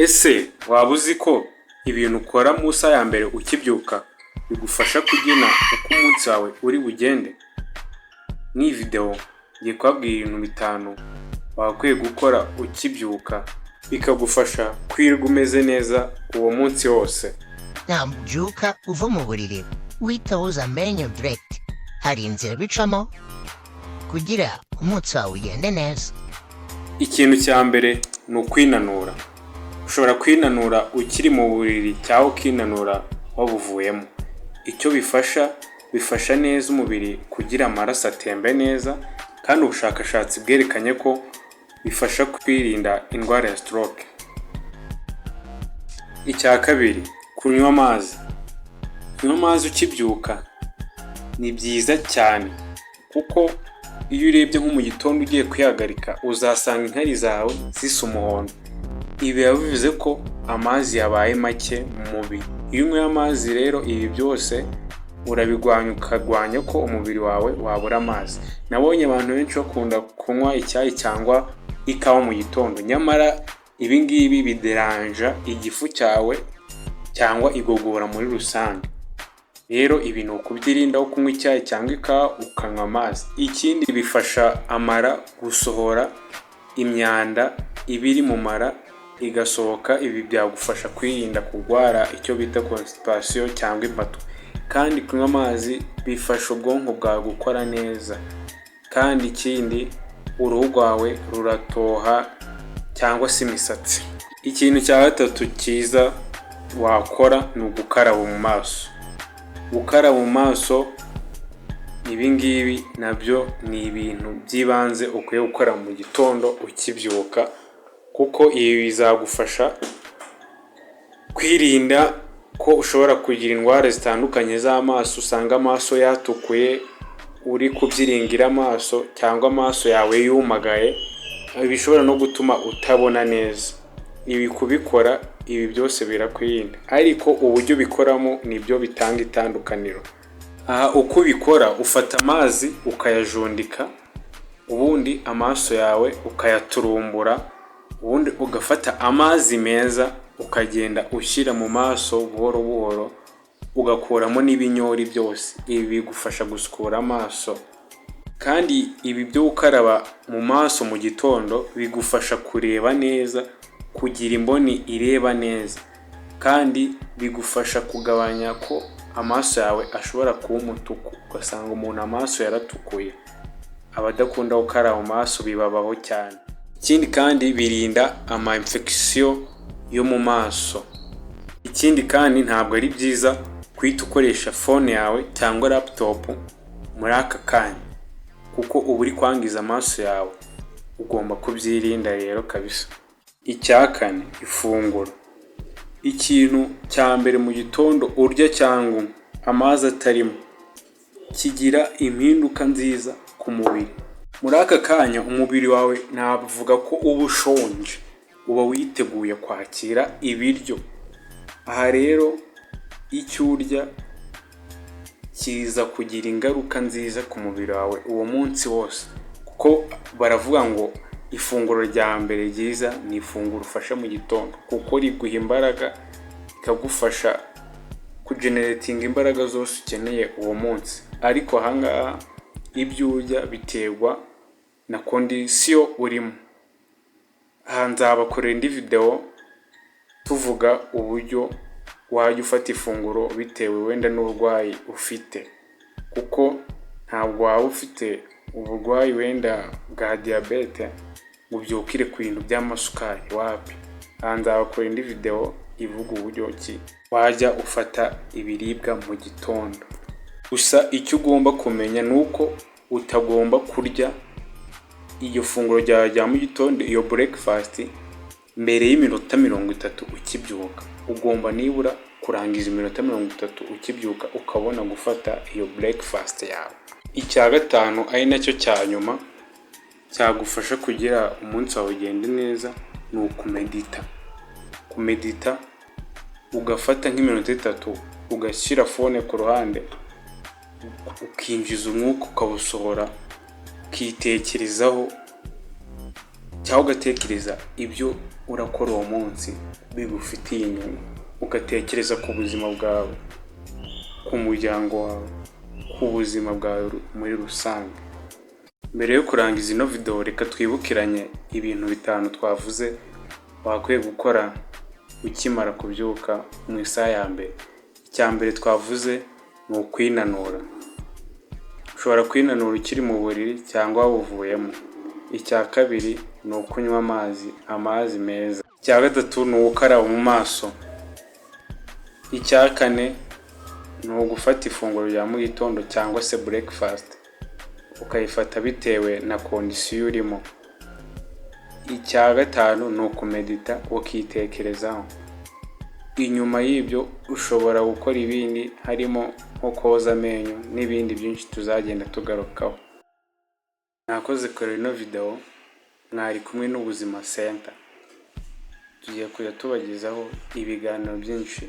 Ese waba uzi ko ibintu ukora mu isaha ya mbere ukibyuka bigufasha kugena uko umunsi wawe uri bugende? Mu iyi video ngiye kubabwira ibintu bitanu wagakwiye gukora ukibyuka, bikagufasha kwirirwa umeze neza uwo munsi wose. Nabyuka uva mu buriri, uhita woza amenyo direct. Hari inzira bicamo kugira umunsi wawe ugende neza. Ikintu cya mbere ni ukwinanura. Ushobora kwinanura ukiri mu buriri cyangwa ukinanura wabuvuyemo. Icyo bifasha, bifasha neza umubiri kugira amaraso atembe neza, kandi ubushakashatsi bwerekanye ko bifasha kwirinda indwara ya stroke. Icya kabiri, kunywa amazi. Kunywa amazi ukibyuka ni byiza cyane, kuko iyo urebye nko mu gitondo ugiye kwihagarika, uzasanga inkari zawe zisa umuhondo. Ibi biba bivuze ko amazi yabaye make mu mubiri. Iyo unyweye amazi rero, ibi byose urabigwanya, ukarwanya ko umubiri wawe wabura amazi. Nabonye abantu benshi bakunda kunywa icyayi cyangwa ikawa mu gitondo, nyamara ibi ngibi bideranja igifu cyawe cyangwa igogora muri rusange. Rero ibi ni ukubyirinda, aho kunywa icyayi cyangwa ikawa ukanywa amazi. Ikindi, bifasha amara gusohora imyanda iba iri mu mara igasohoka. Ibi byagufasha kwirinda kurwara icyo bita constipation cyangwa impatwe. Kandi kunywa amazi bifasha ubwonko bwawe gukora neza, kandi ikindi, uruhu rwawe ruratoha cyangwa se imisatsi. Ikintu cya gatatu cyiza wakora ni ugukaraba mu maso. Gukaraba mu maso, ibi ngibi nabyo ni ibintu by'ibanze ukwiye gukora mu gitondo ukibyuka, kuko ibi bizagufasha kwirinda ko ushobora kugira indwara zitandukanye z'amaso, usanga amaso yatukuye, uri kubyiringira amaso cyangwa amaso yawe yumagaye, bishobora no gutuma utabona neza. Ibi kubikora, ibi byose birakwirinda, ariko uburyo ubikoramo nibyo bitanga itandukaniro. Aha uko ubikora, ufata amazi ukayajundika, ubundi amaso yawe ukayaturumbura, ubundi ugafata amazi meza ukagenda ushyira mu maso buhoro buhoro, ugakuramo n'ibinyori byose. Ibi bigufasha gusukura amaso. Kandi ibi byo gukaraba mu maso mu gitondo bigufasha kureba neza, kugira imboni ireba neza, kandi bigufasha kugabanya ko amaso yawe ashobora kuba umutuku, ugasanga umuntu amaso yaratukuye. Abadakunda gukaraba mu maso bibabaho cyane. Ikindi kandi, birinda ama infection yo mu maso. Ikindi kandi, ntabwo ari byiza guhita ukoresha phone yawe cyangwa laptop muri aka kanya, kuko uba uri kwangiza amaso yawe. Ugomba kubyirinda rero kabisa. Icya kane, ifunguro. Ikintu cya mbere mu gitondo urya cyangwa unywa, amazi atarimo, kigira impinduka nziza ku mubiri. Muri aka kanya umubiri wawe navuga ko uba ushonje, uba witeguye kwakira ibiryo. Aha rero icyo urya kiza kugira ingaruka nziza ku mubiri wawe uwo munsi wose, kuko baravuga ngo ifunguro rya mbere ryiza ni ifunguro ufashe mu gitondo, kuko riguha imbaraga, rikagufasha kugeneratinga imbaraga zose ukeneye uwo munsi. Ariko ahangaha ibyo urya biterwa na condition urimo. Aha nzabakorera indi video tuvuga uburyo wajya ufata ifunguro bitewe wenda n'uburwayi ufite, kuko ntabwo waba ufite uburwayi wenda bwa diyabete ngo ubyukire ku bintu by'amasukari, wapi. Aha nzabakorera indi video ivuga uburyo ki wajya ufata ibiribwa mu gitondo. Gusa icyo ugomba kumenya ni uko utagomba kurya iryo funguro ryawe rya mu gitondo, iyo breakfast, mbere y'iminota 30 ukibyuka. Ugomba nibura kurangiza iminota 30 ukibyuka, ukabona gufata iyo breakfast yawe. Icya gatanu, ari nacyo cya nyuma cyagufasha kugira umunsi wawe ugende neza, ni ukumedita. Kumedita, ugafata nk'iminota 3, ugashyira phone ku ruhande, ukinjiza umwuka ukawusohora, ukitekerezaho. Cyangwa ugatekereza ibyo urakora uwo munsi bigufitiye inyungu, ugatekereza ku buzima bwawe, ku muryango wawe, ku buzima bwawe muri rusange. Mbere yo kurangiza ino video, reka twibukiranye ibintu bitanu twavuze wakwiye gukora ukimara kubyuka mu isaha ya mbere. Icya mbere twavuze ni ukwinanura. Ushobora kwinanura ukiri mu buriri cyangwa wabuvuyemo. Icya kabiri ni ukunywa amazi, amazi meza. Icya gatatu ni ugukaraba mu maso. Icya kane ni ugufata ifunguro rya mu gitondo cyangwa se breakfast, ukayifata bitewe na condition urimo. Icya gatanu ni ukumedita, ukitekerezaho. Inyuma y'ibyo ushobora gukora ibindi, harimo nko koza amenyo n'ibindi byinshi tuzagenda tugarukaho. Mwakoze kureba ino video, mwari kumwe n'Ubuzima Center. Tugiye kujya tubagezaho ibiganiro byinshi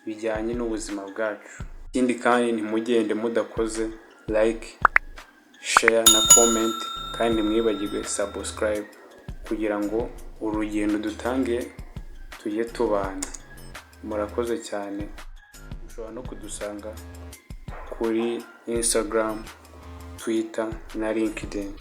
bijyanye n'ubuzima bwacu. Ikindi kandi, ntimugende mudakoze like, share na comment, kandi ntimwibagirwe subscribe kugira ngo urugendo dutangiye tujye tubana. Murakoze cyane, ushobora no kudusanga kuri Instagram, Twitter na LinkedIn.